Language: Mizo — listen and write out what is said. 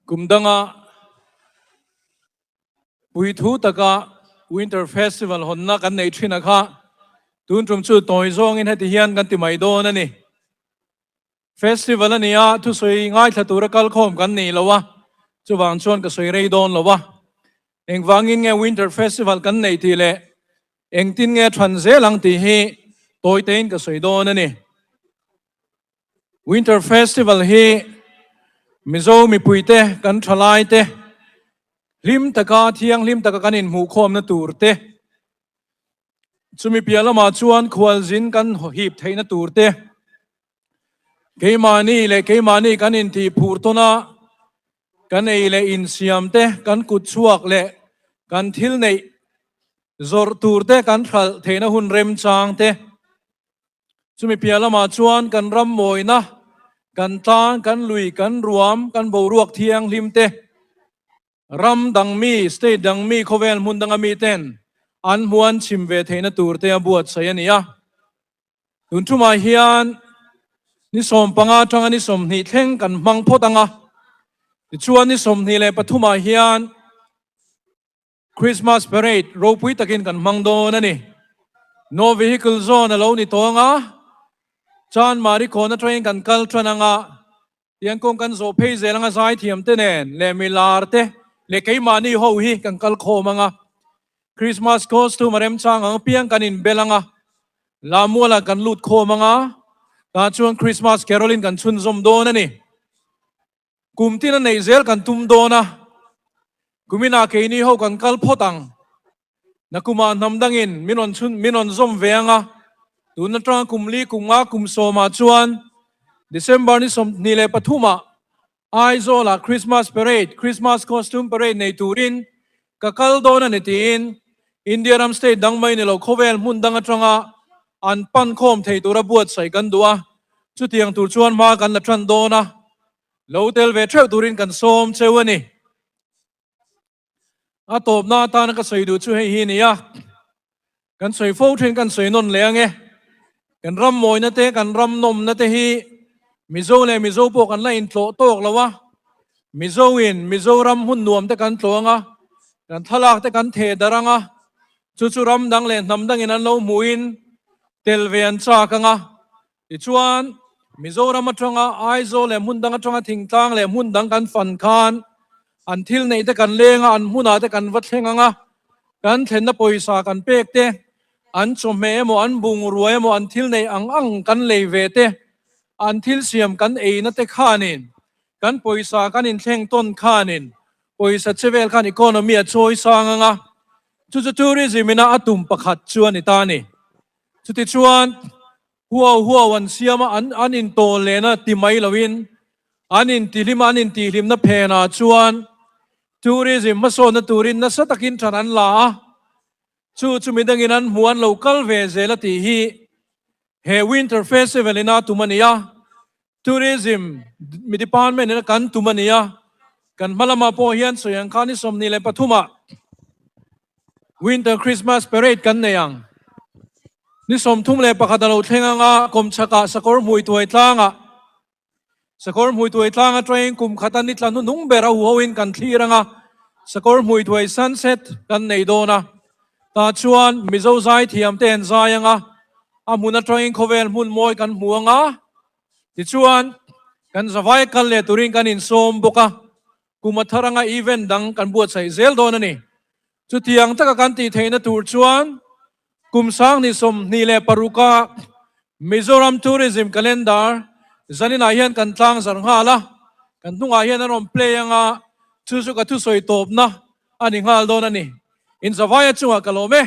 Kum danga puithu taka Winter Festival hawnna kan neih thin a kha tun tum chu tawi zawngin heti hian kan ti mai dawn a ni. Festival a ni a, thusawi ngaithla tura kalkhawm kan nei lo a, chuvang chuan ka sawi rei dawn lo a. Engvangin nge Winter Festival kan neih tih leh engtin nge than zel ang tih hi tawi tein ka sawi dawn a ni. Winter Festival hi Mizo mipuite kan thalai te hlim taka thianghlim taka kan inhmuhkhawmna tur te, chumi piah lamah chuan khualzin kan hip theihna tur te, keimahni leh keimahni kan intih phur tawn a, kan ei leh insiam te, kan kut chhuak leh kan thil neih zawrh tur te kan hralh theihna hun remchang te, Chumi piah lamah chuan kan ram mawina, kan tlang, kan lui, kan ruam, kan boruak thianghlim te, ram dang mi, state dang mi, khawvel hmun danga mi ten an hmu an chhim ve theihna tur te a buatsaih a ni a. Tun thumah hian ni 15 atanga ni 20 thleng kan hmang phawt ang a, tichuan ni 23 ah hian Christmas Parade ropui takin kan hmang dawn a ni. No Vehicle Zone a lo ni tawng a, Chan Mari khawn atangin kan kal tan ang a, tiang kawng kan zawh phei zel anga zaithiam te nen leh milar te leh keimahni ho hi kan kal khawm ang a. Christmas costume a remchang ang apiang kan inbel ang a, Lamualah kan lut khawm ang a, tah chuan Christmas Carol in kan chhunzawm dawn a ni. Kum tin a neih zel kan tum dawn a, kuminah keini ho kan kal phawt ang. Nakumah hnam dangin min rawn chhun min rawn zawm ve ang a, tun atanga kum li kum nga kum sawmah chuan December ni 23 ah Aizawlah Christmas Parade, Christmas Costume Parade nei turin ka kal dawn a ni tiin India ram state dang mai ni lo khawvel hmun dang atanga an pan khawm thei tura buatsaih kan duh a, chutiang tur chuan hma kan la tan dawn a. Lo tel ve theuh turin kan sawm cheu a ni. A tawpna atana ka sawi duh chu hei hi a ni a, kan sawi fo thin kan sawi nawn leh ang e. Kan ram mawina te, kan ram nawmna te hi Mizo leh Mizo pawh kan la intlawh tawk lo a. Mizo in Mizoram hmun nuam te kan tlawh ang a, kan thlalak te kan theh darh ang a, chu chu ram dang leh hnam dangin an lo hmuhin tel ve an chak ang a. Tichuan, Mizoram atanga Aizawl leh hmun dang atanga thingtlang leh hmun dang kan fan khan an thil neih te kan leng a, an hmunah te kan va thleng ang a, kan thlenna pawisa kan pek te, an chawhmeh emaw, an bungrua emaw, an thil neih ang ang kan lei ve te, an thil siam kan eina te khanin, kan pawisa kan inthleng tawn khanin pawisa che vel khan economy a chawi sang ang a, chu chu tourism ina a tum pakhat chu a ni ta a ni. Chutichuan, Huau huau an siam a, an an intawl lehna ti mai loin an intihlim a, an intihhlimna phenah chuan tourism hmasawnna turin nasa takin than an la a, chu chu midangin an hmu an lo kal ve zel a tih hi he Winter Festival ina tum a ni a, Tourism mi department ina kan tum a ni a, kan hma lamah pawh hian sawi ang khan ni 23 ah Winter Christmas Parade kan nei ang. Ni 31 a lo thleng ang a, kawmchhakah Sakawr Hmuituai tlangah Sakawr Hmuituai tlanga train kum khata ni tla hnuhnung ber a huhoin kan thlir ang a, Sakawr Hmuituai Sunset kan nei dawn a. Tah chuan Mizo zaithiam te an zai ang a, a hmun atangin khawvel hmun mawi kan hmu ang a. Tichuan, kan zavai kal leh turin kan insawm bawk a, kum a thar anga event dang kan buatsaih zel dawn a ni. Chutiang taka kan tih theihna tur chuan kum 2026 a Mizoram Tourism Calendar zaninah hian kan tlang zar nghal a, kan hnungah hian an rawn play anga chu chu ka thusawi tawpna a ni nghal dawn a ni. Inzavaia chungah ka lawm e.